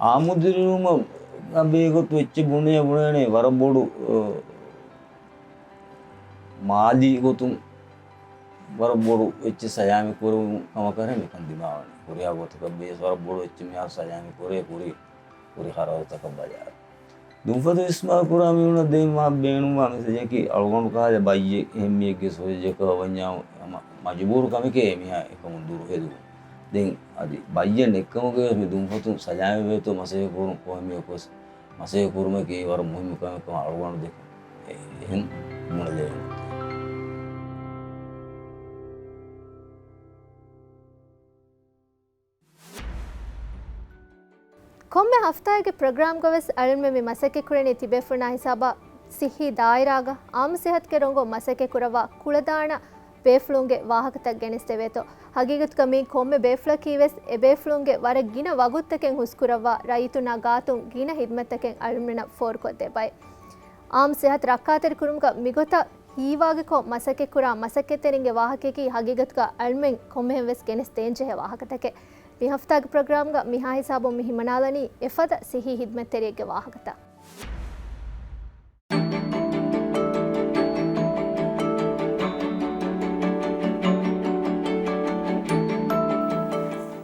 އާއްމު ދިރިއުޅުމަށް ބެހޭގޮތު އެއްޗެއް ބުނެ ބުނޭނެ ވަރަށް ބޮޑު، އަ، މާލީ ގޮތުން ވަރަށް ބޮޑު އެއްޗެއް ސަލާމަތް ކުރެވުނު ކަމަކަށް މިކަން ދިމާވަނީ. ހުރިހާ ގޮތަކަށް ބޭސް ވަރަށް ބޮޑު އެއްޗެއް މިހާރު ސަލާމަތް ކުރޭ ކުރި، ކުރި ޚަރަދުތަކަށް ބަލާއިރު. ދުންފަތު އިސްމާލް ކުރާ މީހުނަށް ދޭންވާ ބޭނުންވާ މެސެޖަކީ އަޅުގަނޑު ކަހަލަ ބައްޔެއް އެހެން މީހެއްގެ ސޮހިޖަކަށް ވަންޏާ ހަމަ މަޖުބޫރު ކަމެކޭ މިހާ އެކަމުން ދުރުހެލިވުން. ދެން އަދި ބައްޔެއް ނެތްކަމުގައި ވެސް މި ދުންފަތުން ސަލާމަތްވޭތޯ މަސައްކަތް ކުރުން ކޮންމެއަކު ވެސް މަސައްކަތް ކުރުމަކީ ވަރަށް މުހިއްމު ކަމެއް ކަމަށް އަޅުގަނޑު ދެކެން. އެހެން ބުނެލެވޭނެ. ކޮންމެ ހަފްތާއެއްގެ ޕްރޮގްރާމްގަ ވެސް އަޅުންމެން މި މަސައްކަތް ކުރަނީ ތިބޭފުޅުންނާ ހިސާބަށް ސިއްހީ ދާއިރާގަ އާއްމު ސިއްހަތުގެ ރޮނގުން މަސައްކަތް ކުރައްވާ ކުޅަދާނަ ބޭފުޅުންގެ ވާހަކަތައް ގެނެސްދެވޭތޯ. ހަގީގަތުގަ މީ ކޮންމެ ބޭފުޅަކީ ވެސް އެ ބޭފުޅުންގެ ވަރަށް ގިނަ ވަގުތުތަކެއް ހުސްކުރައްވާ ރައްޔިތުންނާ ގާތުން ގިނަ ހިދްމަތްތަކެއް އަޅުންމެންނަށް ފޯރުކޮށްދޭ ބައެއް. އާއްމު ސިއްހަތު ރައްކާތެރިކުރުމުގަ މިގޮތަށް ހީވާގިކޮށް މަސައްކަތްކުރާ މަސައްކަތްތެރިންގެ ވާހަކަޔަކީ ހަގީގަތުގަ އަޅުމެން ކޮންމެހެން ވެސް ގެނެސް ދޭންޖެހޭ ވާހަކަތަކެއް. މި ހަފްތާގެ ޕްރޮގްރާމްގަ މިހާ ހިސާބުން މި ހިމަނާލަނީ އެފަދަ ސިއްހީ ހިދްމަތްތެރިއެއްގެ ވާހަކަތައް.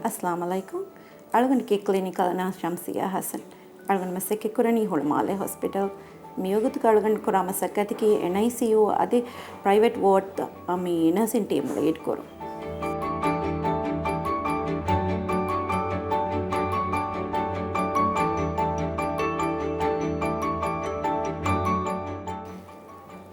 އައްސަލާމު ޢަލައިކުމް. އަޅުގަނޑަކީ ކްލިނިކަލް ނާސް ޝަމްސިއްޔާ ޙަސަން. އަޅުގަނޑު މަސައްކަތްކުރަނީ ހުޅުމާލެ ހޮސްޕިޓަލް. މިވަގުތުގަ އަޅުގަނޑު ކުރާ މަސައްކަތަކީ އެންއައިސީޔޫ އަދި ޕްރައިވެޓް ވޯޑްތައް މި ނަރސިން ޓީމް ލީޑް ކުރުން.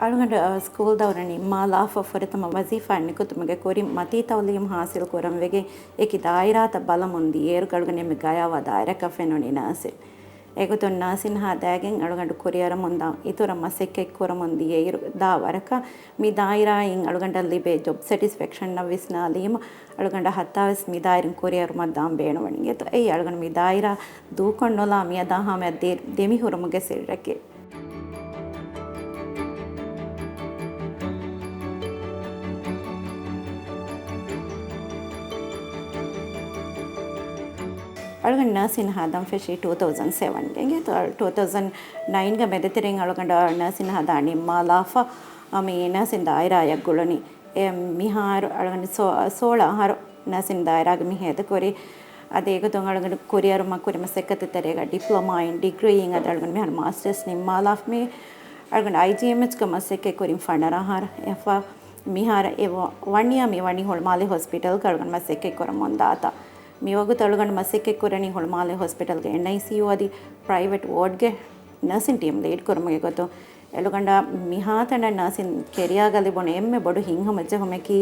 އަޅުގަނޑު، އަ، ސްކޫލް ދައުރު ނިންމާލާފަ ފުރަތަމަ ވަޒީފާ ނިކުތުމުގެ ކުރިން މަތީ ތައުލީމު ޙާޞިލް ކުރަން ވެގެން އެކި ދާއިރާތައް ބަލަމުން ދިޔައިރު އަޅުގަނޑު އެންމެ ގަޔާވާ ދާއިރާއަކަށް ފެނުނީ ނާސިރް. އެގޮތުން ނާސިން ހަދާގެން އަޅުގަނޑު ކުރިއަރަމުންދާ އިތުރަށް މަސައްކަތް ކުރަމުން ދިޔައިރު ދާ ވަރަކަށް މި ދާއިރާއިން އަޅުގަނޑަށް ލިބޭ ޖޮބް ސެޓިސްފެކްޝަންއަށް ވިސްނާލީމަ، އަޅުގަނޑަށް ހައްތާވެސް މި ދާއިރުން ކުރިއަރުމަށް ދާން ބޭނުންވަނީ. އެތޯ އެއީ އަޅުގަނޑު މި ދާއިރާ ދޫކޮށްނުލާ މިއަދާ ހަމަޔަށް ދެ-، ދެމިހުރުމުގެ ސިއްރަކީ. އަޅުގަނޑު ނާސިން ހަދަން ފެށީ ޓޫ ތައުޒަންޑް ސެވަންގެ. އިނގޭތޯ ޓޫ ތައުޒަންޑް ނައިންގެ މެދުތެރެއިން އަޅުގަނޑަށް ނާސިން ހަދާ ނިންމާލާފަ، މި ނާސިން ދާއިރާއަށް ގުޅުނީ. އެ މިހާރު އަޅުގަނޑު ސޯ-، ސޯޅަ އަހަރު ނާސިން ދާއިރާގަ މި ހޭދަކުރީ. އަދި އެގޮތުން އަޅުގަނޑު ކުރިއަރުމަށް ކުރި މަސައްކަތު ތެރޭގަ ޑިޕްލޮމާއިން ޑިގްރީއިން އަދި އަޅުގަނޑު މިހާރު މާސްޓަރސް ނިންމާލާފަ މި އަޅުގަނޑު އައިޖީއެމްއެޗްގަ މަސައްކަތް ކުރިން ފަނަރަ އަހަރު އެފަ މިހާރު އެ ވަ-، ވަން އިޔާ މި ވަނީ ހުޅުމާލެ ހޮސްޕިޓަލްގަ އަޅުގަނޑު މަސައްކަތް ކުރަމުން ދާތާ. މިވަގުތު އަޅުގަނޑު މަސައްކަތް ކުރަނީ ހުޅުމާލެ ހޮސްޕިޓަލްގެ އެންއައިސީޔޫ އަދި ޕްރައިވެޓް ވޯޑްގެ ނަރސިން ޓީމް ލީޑް ކުރުމުގެ ގޮތުން. އަޅުގަނޑަށް މިހާތަނަށް ނަރސިން ކެރިއާގަ ލިބުނު އެންމެ ބޮޑު ހިތްހަމަޖެހުމަކީ،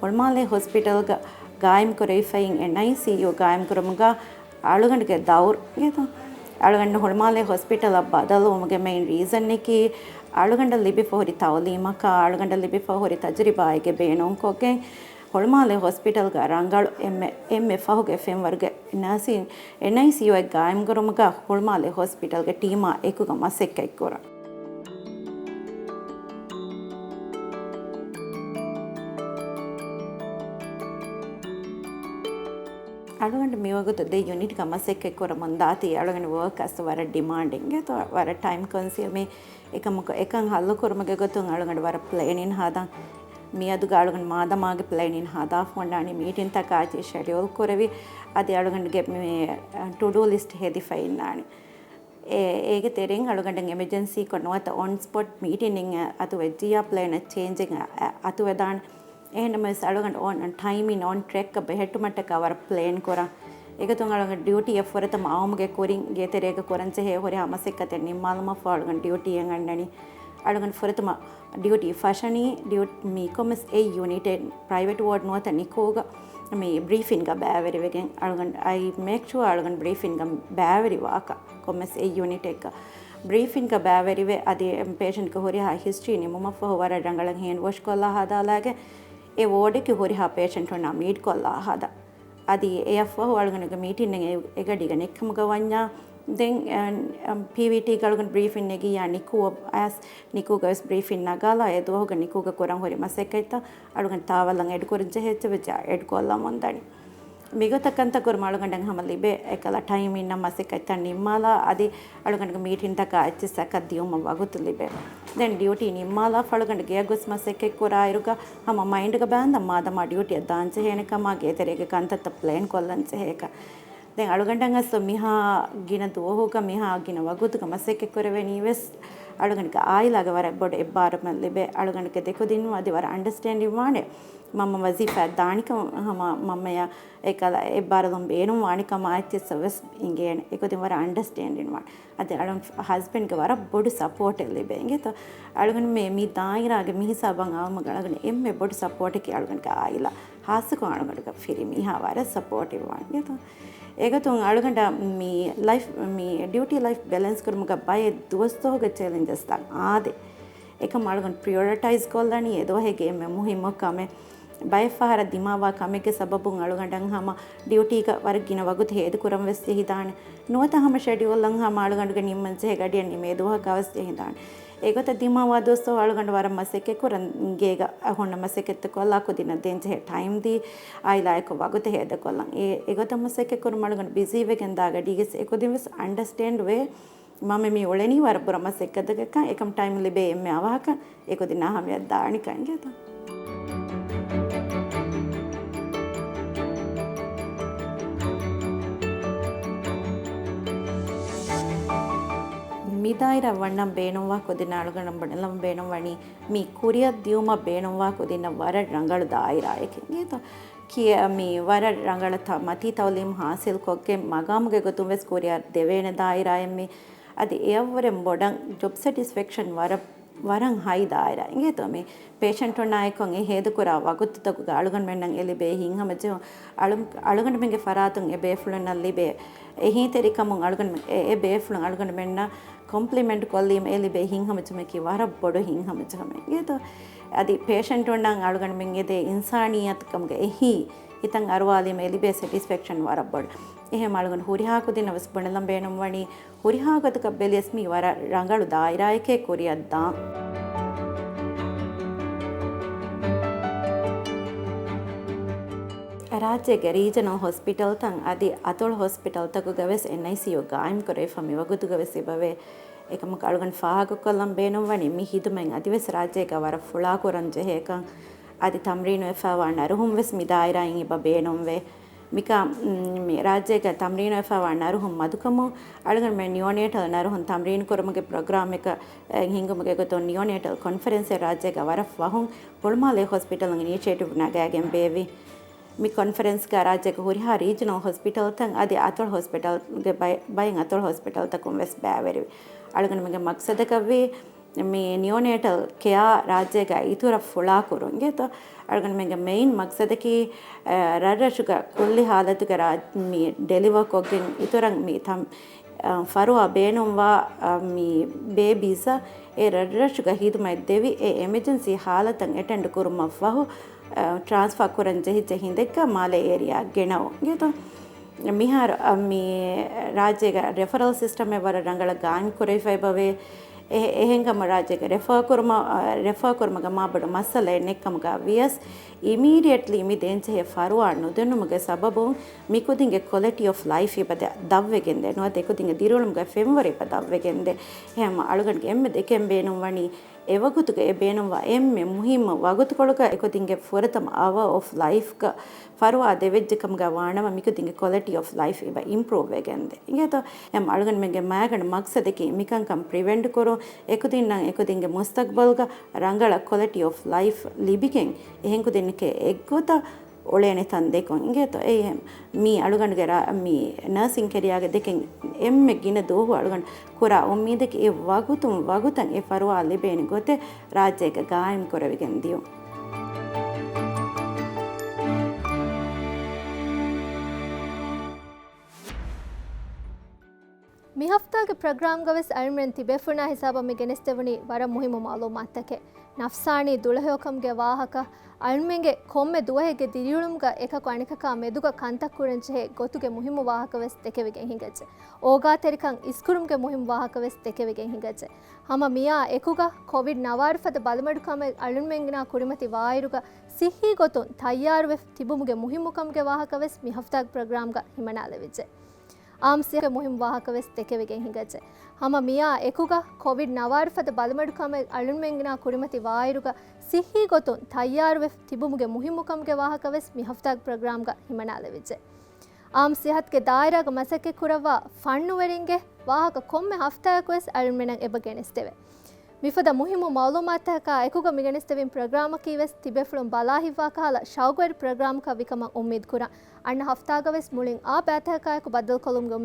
ހުޅުމާލެ ހޮސްޕިޓަލްގަ ގާއިމްކުރެވިފައި އެންއައިސީޔޫ ގާއިމްކުރުމުގަ އަޅުގަނޑުގެ ދައުރު އިނގޭތޯ؟ އަޅުގަނޑު ހުޅުމާލެ ހޮސްޕިޓަލަށް ބަދަލުވުމުގެ މެއިން ރީޒަނަކީ، އަޅުގަނޑަށް ލިބިފަ ހުރި ތައުލީމަކާ، އަޅުގަނޑަށް ލިބިފަ ހުރި ތަޖުރިބާއެއްގެ ބޭނުންކޮށްގެން، ހުޅުމާލެ ހޮސްޕިޓަލްގަ ރަނގަޅު އެންމެ، އެންމެ ފަހުގެ ފެންވަރުގެ ނާސިން އެންއައިސީޔޫއެއް ގާއިމްކުރުމުގަ ހުޅުމާލެ ހޮސްޕިޓަލްގެ ޓީމާ އެކުގަ މަސައްކަތްކުރަން. އަޅުގަނޑު މިވަގުތު ދެ ޔުނިޓްގަ މަސައްކަތް ކުރަމުން ދާތީ އަޅުގަނޑު ވޯކް އަސް ވަރަށް ޑިމާންޑިން އިނގޭތޯ، ވަރަށް ޓައިމް ކޮންސިއުމިން. އެކަމަކު އެކަން ހައްލު ކުރުމުގެ ގޮތުން އަޅުގަނޑު ވަރަށް ޕްލޭނިން ހަދަން. މިއަދުގަ އަޅުގަނޑު މާދަމާގެ ޕްލޭނިން ހަދާފަ އޮންނާނީ މީޓިންތަކާއި ޝެޑިއުލް ކުރެވި، އަދި އަޅުގަނޑުގެ މި ޓުޑޫ ލިސްޓް ހެދިފަ އިންނާނީ. އޭ، އޭގެ ތެރެއިން އަޅުގަނޑަށް އެމަޖެންސީކޮށް ނުވަތަ އޮން ސްޕޮޓް މީޓިން އަތުވެއްޖިއްޔާ ޕްލޭނަށް ޗޭންޖެއް އަ-، އަ-، އަތުވެދާނެ. އެހެންނަމަވެސް އަޅުގަނޑު އޮން ޓައިމް އިން އޮން ޓްރެކް ބެހެއްޓުމަށްޓަކާ ވަރަށް ޕްލޭން ކުރަން. އެގޮތުން އަޅުގަނޑު ޑިއުޓީއެއް ފުރަތަމަ އައުމުގެ ކުރިން ގޭތެރޭގަ ކުރަންޖެހޭ ހުރިހާ މަސައްކަތެއް ނިންމާލުމަށްފަހު އަޅުގަނޑު ޑިއުޓީއެއް އަންނަނީ. އަޅުގަނޑު ފުރަތަމަ ޑިއުޓީ ފަށަނީ ޑިއު-، މި ކޮމެސް އެ ޔުނިޓެއް ޕްރައިވެޓް ވޯޑް ނުވަތަ ނިކޯގަ މި ބްރީފިންގަ ބައިވެރިވެގެން އަޅުގަނޑު އައި މޭކް ޝުއާ އަޅުގަނޑު ބްރީފިންގަ ބައިވެރިވާކަށް ކޮމެސް އެ ޔުނިޓެއްގަ ބްރީފިންގަ ބައިވެރިވެ، އަދި ޕޭޝަންޓްގެ ހުރިހާ ހިސްޓްރީ ނިމުމަށްފަހު ވަރަށް ރަނގަޅަށް ހޭންޑް ވޮޝް ކޮށްލާ ހަދާލާގެ، އެ ވޯޑެކި ހުރިހާ ޕޭޝަންޓުންނާ މީޓް ކޮށްލާ ހަދާ. އަދި އެއަށްފަހު އަޅުގަނޑުގެ މީޓިން އެ-، އެގަޑީގަ ނެއްކަމުގަ ވަންޏާ، ދެން ޕީވީޓީގަ އަޅުގަނޑު ބްރީފިން ނެގިއްޔާ ނިކޫއަށް އައިސް، ނިކޫގަވެސް ބްރީފިން ނަގާލާ އެ ދުވަހުގަ ނިކޫގަ ކުރަން ހުރި މަސައްކަތްތައް އަޅުގަނޑު ތާވަލަށް އެޑްކުރަން ޖެހޭ އެއްޗެއް ވެއްޖެއްޔާ އެޑްކޮށްލަމުންދަނީ. މިގޮތަށް ކަންތައް ކުރުމަށް އަޅުގަނޑަށް ހަމަ ލިބޭ އެކަލަ ޓައިމިންނަށް މަސައްކަތްތައް ނިންމާލާ އަދި އަޅުގަނޑުގެ މީޓިންތަކާ އެއްޗިއްސަކަށް ދިޔުމަށް ވަގުތު ލިބޭ. ދެން ޑިއުޓީ ނިންމާލާފަ އަޅުގަނޑު ގެޔަށް ގޮސް މަސައްކަތް ކުރާއިރުގަ ހަމަ މައިންޑްގަ ބާންދަން މާދަމާ ޑިއުޓީއަށް ދާން ޖެހޭނެ ކަމާ ގޭތެރޭގެ ކަންތައްތައް ޕްލޭން ކޮށްލަން ޖެހޭކަށް. ދެން އަޅުގަނޑަށް އަސްލު މިހާ ގިނަ ދުވަހުގަ މިހާ ގިނަ ވަގުތުގަ މަސައްކަތް ކުރެވެނީ ވެސް އަޅުގަނޑުގެ އާއިލާގެ ވަރަށް ބޮޑު އެއްބާރުމެއް ލިބޭ. އަޅުގަނޑުގެ ދެކުދިން އަދި ވަރަށް އަންޑަސްޓޭންޑިން ވާނެ. މަންމަ ވަޒީފާއަށް ދާނިކަން ހަމަ މަންމަޔަށް އެކަލަ އެއްބާރުލުން ބޭނުން ވާނެ ކަމާ އެއްޗިއްސަށް ވެސް އިނގޭނެ. އެކުދިން ވަރަށް އަންޑަސްޓޭންޑިން ވާނެ. އަދި އަޅުން ހަސްބެންޑްގެ ވަރަށް ބޮޑު ސަޕޯޓެއް ލިބޭ. އިނގޭތޯ؟ އަޅުގަނޑު މި، މި ދާއިރާގެ މި ހިސާބަށް އައުމުގަ އަޅުގަނޑު އެންމެ ބޮޑު ސަޕޯޓަކީ އަޅުގަނޑުގެ އާއިލާ. ހާއްސަކޮށް އަޅުގަނޑުގެ ފިރިމީހާ ވަރަށް ސަޕޯޓިވް ވާން. އިނގޭތޯ؟ އެގޮތުން އަޅުގަނޑަށް މި ލައިފް، މި ޑިއުޓީ ލައިފް ބެލެންސް ކުރުމުގަ ބައެއް ދުވަސްތަކުގެ ޗެލެންޖަސްތައް އާދޭ. އެކަމް އަޅުގަނޑު ޕްރިއޮރިޓައިޒް ކޮށްލަނީ އެ ދުވަހެއްގެ އެންމެ މުހިއްމު ކަމެއް. ބައެއް ފަހަރަށް ދިމާވާ ކަމެއްގެ ސަބަބުން އަޅުގަނޑަށް ހަމަ ޑިއުޓީގަ ވަރަށް ގިނަ ވަގުތު ހޭދަކުރަން ވެސް ޖެހިދާނެ. ނުވަތަ ހަމަ ޝެޑިއުލްއަށް ހަމަ އަޅުގަނޑުގެ ނިންމަން ޖެހޭ ގަޑިއަށް ނިމޭ ދުވަހަކާ ވެސް ޖެހިދާނެ. އެގޮތަށް ދިމާވާ ދުވަސްތަކު އަޅުގަނޑު ވަރަށް މަސައްކަތް ކުރަން ގޭގަ ހުންނަ މަސައްކަތްތައް ކޮށްލާ ކުދިންނަށް ދޭން ޖެހޭ ޓައިމް ދީ އާއިލާއެކު ވަގުތެއް ހޭދަކޮށްލަން. އެ، އެގޮތަށް މަސައްކަތް ކުރުމަށް އަޅުގަނޑު ބިޒީ ވެގެން ދާ ގަޑީގަސް އެކުދިން ވެސް އަންޑަސްޓޭންޑް ވޭ. މަންމަ މި އުޅެނީ ވަރަށް ބުރަ މަސައްކަތަކަށް، އެކަމް ޓައިމް ލިބޭ އެންމެ އަވަހަކަށް އެކުދިންނާ އަހައްމިޔަތް ދާނެކަން އިނގޭތޯ. މި ދާއިރާ ވަންނަން ބޭނުންވާ ކުދިންނަށް އަޅުގަނޑަށް ބުނެލަން ބޭނުންވަނީ މި ކުރިއަށް ދިޔުމަށް ބޭނުންވާ ކުދިންނަށް ވަރަށް ރަނގަޅު ދާއިރާއެކެއް އިނގޭތޯ. ކިޔަ-، މި ވަރަށް ރަނގަޅަށް ތަ-، މަތީ ތައުލީމް ހާސިލްކޮށްގެން މަގާމުގެ ގޮތުން ވެސް ކުރިއަށް ދެވޭނެ ދާއިރާއެއް މި. އަދި އެއަށްވުރެ ބޮޑަށް ޖޮބް ސެޓިސްފެކްޝަން ވަރަށް، ވަރަށް ހައި ދާއިރާ އިނގޭތޯ. މި ޕޭޝަންޓުންނާއެކު އެ ހޭދަކުރާ ވަގުތުތަކުގަ އަޅުގަނޑުމެންނަށް އެ ލިބޭ ހިތްހަމަޖެހުން، އަޅު-، އަޅުގަނޑުމެންގެ ފަރާތުން އެ ބޭފުޅުންނަށް ލިބޭ އެހީތެރިކަމުން އަޅުގަނޑު-، އެ، އެ ބޭފުޅުން އަޅުގަނޑުމެންނަށް ކޮމްޕްލިމެންޓް ކޮށްލީމަ އެ ލިބޭ ހިތްހަމަޖެހުމަކީ ވަރަށް ބޮޑު ހިތްހަމަޖެހުމެއް އިނގޭތޯ. އަދި ޕޭޝަންޓުންނަށް އަޅުގަނޑުމެން އެދޭ އިންސާނިއްޔަތުކަމުގެ އެހީ ހިތަށް އަރުވާލީމަ އެ ލިބޭ ސެޓިސްފެކްޝަން ވަރަށް ބޮޑު. އެހެން އަޅުގަނޑު ހުރިހާ ކުދިންނަށް ވެސް ބުނެލަން ބޭނުންވަނީ، ހުރިހާ ގޮތަކަށް ބެލިޔަސް މީ ވަރަށް ރަނގަޅު ދާއިރާއެކޭ ކުރިއަށް ދާން. ރާއްޖޭގެ ރީޖަނަލް ހޮސްޕިޓަލްތައް އަދި އަތޮޅު ހޮސްޕިޓަލްތަކުގަ ވެސް އެންއައިސީޔޫ ގާއިމް ކުރެވިފަ މިވަގުތުގަ ވެސް އެބަވޭ. އެކަމަކު އަޅުގަނޑު ފާހަގަކޮށްލަން ބޭނުންވަނީ މި ހިދުމަތް އަދިވެސް ރާއްޖޭގަ ވަރަށް ފުޅާކުރަން ޖެހޭކަން އަދި ތަމްރީނުވެފައިވާ ނަރުހުން ވެސް މި ދާއިރާއިން އެބަ ބޭނުންވޭ. މިކަ-، މި ރާއްޖޭގަ ތަމްރީނުވެފައިވާ ނަރުހުން މަދުކަމުން އަޅުގަނޑުމެން ނިއޯނޭޓަލް ނަރުހުން ތަމްރީނު ކުރުމުގެ ޕްރޮގްރާމެއް ހިންގުމުގެ ގޮތުން ނިއޯނޭޓަލް ކޮންފަރެންސެއް ރާއްޖޭގަ ވަރަށް ފަހުން ހުޅުމާލޭ ހޮސްޕިޓަލުން އިނިޝިއޭޓިވް ނަގާގެން ބޭއްވި. މި ކޮންފަރެންސްގަ ރާއްޖޭގެ ހުރިހާ ރީޖަނަލް ހޮސްޕިޓަލްތައް އަދި އަތޮޅު ހޮސްޕިޓަލްގެ ބައި-، ބައެއް އަތޮޅު ހޮސްޕިޓަލްތަކުން ވެސް ބައިވެރިވި. އަޅުގަނޑުމެންގެ މަގްސަދަކަށްވީ މި ނިއޯނޭޓަލް ކެއާ ރާއްޖޭގަ އިތުރަށް ފުޅާކުރުން އިނގޭތޯ. އަޅުގަނޑުމެންގެ މެއިން މަގްސަދަކީ، އަ، ރަށްރަށުގަ ކުއްލި ހާލަތުގަ ރާ-، މި ޑެލިވަރ ކޮށްގެން އިތުރަށް މި ތަން-، އަ، ފަރުވާ ބޭނުންވާ، އަ، މި ބޭބީސްއަށް އެ ރަށްރަށުގަ ހިދުމަތް ދެވި އެ އެމަޖެންސީ ހާލަތަށް އެޓެންޑް ކުރުމަށްފަހު، އަ، ޓްރާންސްފާ ކުރަން ޖެހިއްޖެ ހިނދެއްގަ މާލޭ އޭރިއާ ގެނައު އިނގޭތޯ. މިހާރު، އަ، މި ރާއްޖޭގަ ރެފަރަލް ސިސްޓަމެއް ވަރަށް ރަނގަޅަށް ގާއިމް ކުރެވިފައި އެބަވޭ. އެ-، އެހެންކަމުން ރާއްޖޭގެ ރެފާ ކުރުމަށް، އަ، ރެފާ ކުރުމުގަ މާބޮޑު މައްސަލައެއް ނެތްކަމުގަ ވިޔަސް، އިމީޑިއެޓްލީ މި ދޭންޖެހޭ ފަރުވާ ނުދިނުމުގެ ސަބަބުން މި ކުދިންގެ ކޮލެޓީ އޮފް ލައިފް އެބަ ދަ-، ދަށްވެގެންދޭ. ނުވަތަ އެ ކުދިންގެ ދިރިއުޅުމުގެ ފެންވަރު އެބަ ދަށްވެގެންދޭ. އެހެން އަޅުގަނޑުގެ އެންމެ ދެކެން ބޭނުންވަނީ އެ ވަގުތުގަ އެ ބޭނުންވާ އެންމެ މުހިއްމު ވަގުތުކޮޅުގަ އެކުދިންގެ ފުރަތަމަ އަވަރ އޮފް ލައިފްގަ ފަރުވާ ދެވެއްޖެކަމުގަ ވާނަމަ މިކުދިންގެ ކޮލެޓީ އޮފް ލައިފް އެބަ އިމްޕްރޫވް ވެގެންދޭ. އިނގޭތޯ؟ އެމް އަޅުގަނޑުމެންގެ މައިގަނޑު މަގްސަދަކީ މިކަންކަން ޕްރިވެންޓް ކުރުން، އެކުދިންނަށް އެކުދިންގެ މުސްތަގްބަލްގަ ރަނގަޅަށް ކޮލެޓީ އޮފް ލައިފް ލިބިގެން އެހެން ކުދިންނެކޭ އެއްގޮތަށް އުޅޭނެ ތަން ދެކުން. އިނގޭތޯ؟ އެއީ މީ އަޅުގަނޑުގެ ރާ-، މީ ނަރސިން ކެރިއާގެ ދެކެން އެންމެ ގިނަ ދުވަހު އަޅުގަނޑު ކުރާ އުއްމީދަކީ އެ ވަގުތުން ވަގުތަށް އެ ފަރުވާ ލިބޭނެ ގޮތެއް ރާއްޖޭގަ ގާއިމް ކުރެވިގެން ދިޔުން. މި ހަފްތާގެ ޕްރޮގްރާމްގަ ވެސް އަޅުމެން ތިބޭފުޅުންނާ ހިސާބަށް މި ގެނެސްދެވުނީ ވަރަށް މުހިއްމު މައުލޫމާތުތަކެއް. ނަފްސާނީ ދުޅަހެޔޮކަމުގެ ވާހަކަ، އަޅުމެންގެ ކޮންމެ ދުވަހެއްގެ ދިރިއުޅުމުގަ އެކަކު އަނެކަކާ މެދުގަ ކަންތައް ކުރަން ޖެހޭ ގޮތުގެ މުހިއްމު ވާހަކަ ވެސް ދެކެވިގެން ހިނގައްޖެ. އޯގާތެރިކަން އިސްކުރުމުގެ މުހިއްމު ވާހަކަ ވެސް ދެކެވިގެން ހިނގައްޖެ. ހަމަ މިއާ އެކުގަ ކޮވިޑް ނަވާރަ ފަދަ ބަލިމަޑުކަމެއް އަޅުމެންނާ ކުރިމަތި ވާއިރުގަ ސިއްހީ ގޮތުން ތައްޔާރުވެ ތިބުމުގެ މުހިއްމުކަމުގެ ވާހަކަ ވެސް މި ހަފްތާގެ ޕްރޮގްރާމްގަ ހިމަނާލެވިއްޖެ. އާއްމު ސިއްހަތުގެ މުހިއްމު ވާހަކަ ވެސް ދެކެވިގެން ހިނގައްޖެ. ހަމަ މިއާ އެކުގަ ކޮވިޑް ނަވާރަ ފަދަ ބަލިމަޑުކަމެއް އަޅުމެންނާ ކުރިމަތި ވާއިރުގަ ސިއްހީ ގޮތުން ތައްޔާރުވެ ތިބުމުގެ މުހިއްމުކަމުގެ ވާހަކަ ވެސް މި ހަފްތާގެ ޕްރޮގްރާމްގަ ހިމަނާލެވިއްޖެ. އާއްމު ސިއްހަތުގެ ދާއިރާގަ މަސައްކަތް ކުރައްވާ ފަންނުވެރިންގެ ވާހަކަ ކޮންމެ ހަފްތާއަކު ވެސް އަޅުމެންނަށް އެބަ ގެނެސްދެވޭ. މިފަދަ މުހިއްމު މައުލޫމާތުތަކާ އެކުގަ މިގެނެސްދެވިން ޕްރޮގްރާމަކީ ވެސް ތިބޭފުޅުން ބަލާ ހިތްވާ ކަހަލަ ޝައުގުވެރި ޕްރޮގްރާމަކަށް ވިކަމަށް އުއްމީދު ކުރަން. އަންނަ ހަފްތާގަ ވެސް މުޅިން އާ ބައިތަކާއެކު ބައްދަލުކޮށްލުމުގެ